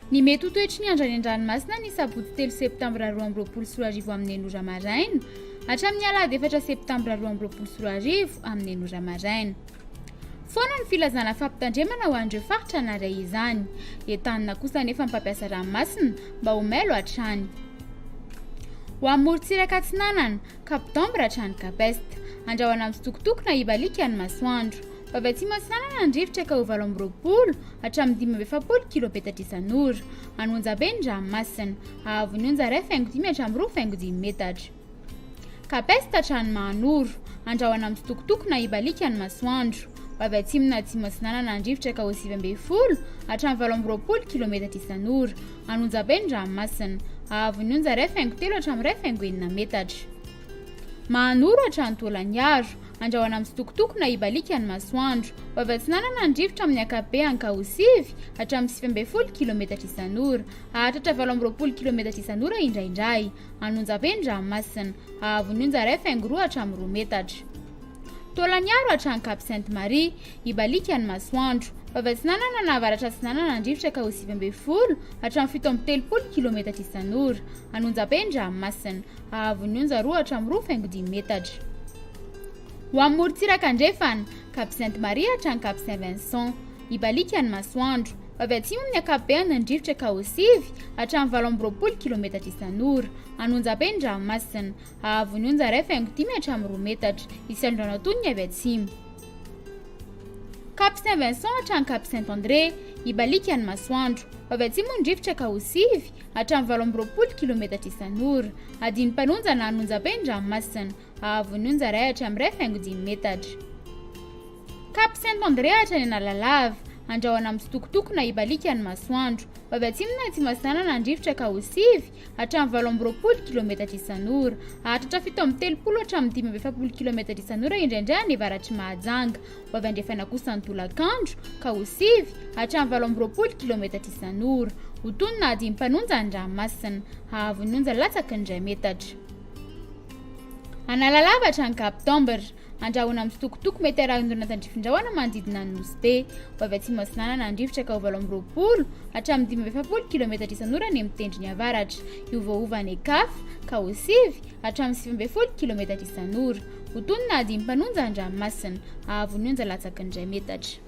Ny mety ho toetry ny andro any an-dranomasina ny sabotsy 3 septambra 2022 amin'ny 6 ora maraina hatramin'ny alahady 4 septambra 2022 amin'ny 6 ora maraina. Foana ny filazana fampitandremana ho an'ireo faritra naray izany. Entanina kosa anefa ny mpampiasa ranomasina mba ho mailo hatrany. Ho amin'ny morontsiraka atsinanana, Cap d'Ambre hatrany Cap Est. Andrahona mitsitokotoko na hibaliaka ny masoandro. Ho avy atsimo atsinanana ny rivotra ka ho 28 hatramin'ny 45 kilometatra isan'ora. An'Onjabe ny ranomasina. Haavon'ny onja 1,5 hatramin'ny 2,5 metatra. Cap Est hatrany Mahanoro. Andrahona mitsitokotoko na hibaliaka ny masoandro. Ho avy atsimo na atsimo atsinanana ny rivotra ka ho 19 hatramin'ny 28 kilometatra isan'ora. An'Onjabe ny ranomasina. Haavon'ny onja 1,3 hatramin'ny 1,6 metatra. Mahanoro hatrany Taolagnaro. Andrahona mitsitokotoko na hibaliaka ny masoandro. Ho avy atsinanana ny rivotra amin'ny ankapobeany ka ho 9 hatramin'ny 19 kilometatra isan'ora. Hahatratra 28 kilometatra isan'ora indraindray. An'Onjabe ny ranomasina. Haavon'ny onja 1,2 hatramin'ny 2 metatra. Taolagnaro hatrany Cap Sainte Marie. Hibaliaka ny masoandro. Ho avy atsinanana na avaratra atsinanana ny rivotra ka ho 19 hatramin'ny 37 kilometatra isan'ora. An'Onjabe ny ranomasina. Haavon'ny onja 2 hatramin'ny 2,5 metatra. Ho amin'ny morontsiraka andrefana, Cap Sainte Marie hatrany Cap Saint Vincent. Hibaliaka ny masoandro. Ho avy atsimo amin'ny ankapobeany ny rivotra ka ho 9 hatramin'ny 28 kilometatra isan'ora. An'Onjabe ny ranomasina. Haavon'ny onja 1,5 hatramin'ny 2 metatra. Hisy alondrano antonony ny avy atsimo. Cap Saint Vincent hatrany Cap Saint André. Hibaliaka ny masoandro. Ho avy atsimo ny rivotra ka ho 9 hatramin'ny 28 kilometatra isan'ora. Adin'ny mpanonja na an'Onjabe ny ranomasina. Haavon'ny onja 1 hatramin'ny 1,5 metatra. Cap Saint André hatrany Analalava. Andrahona mitsitokotoko na hibaliaka ny masoandro. Ho avy atsimo na atsimo atsinanana ny rivotra ka ho 9 hatramin'ny 28 kilometatra isan'ora. Hahatratra 37 hatramin'ny 45 kilometatra isan'ora indraindray any avaratr'i Mahajanga. Ho avy andrefana kosa ny tolakandro ka ho 9 hatramin'ny 28 kilometatra isan'ora. Ho tony na adin'ny mpanonja ny ranomasina. Haavon'ny onja latsaky ny 1 metatra. Analalava hatrany Cap d'Ambre. Andrahona mitsitokotoko mety arahin-dorana tandrifin-drahona manodidina ny Nosy Be. Ho avy atsimo atsinanana ny rivotra ka ho 28 hatramin'ny 45 kilometatra isan'ora any amin'ny tendrony avaratra. Hiovaova any Ecaf ka ho 9 hatramin'ny 19 kilometatra isan'ora. Ho tony na adin'ny mpanonja ny ranomasina. Haavon'ny onja latsaky ny 1 metatra.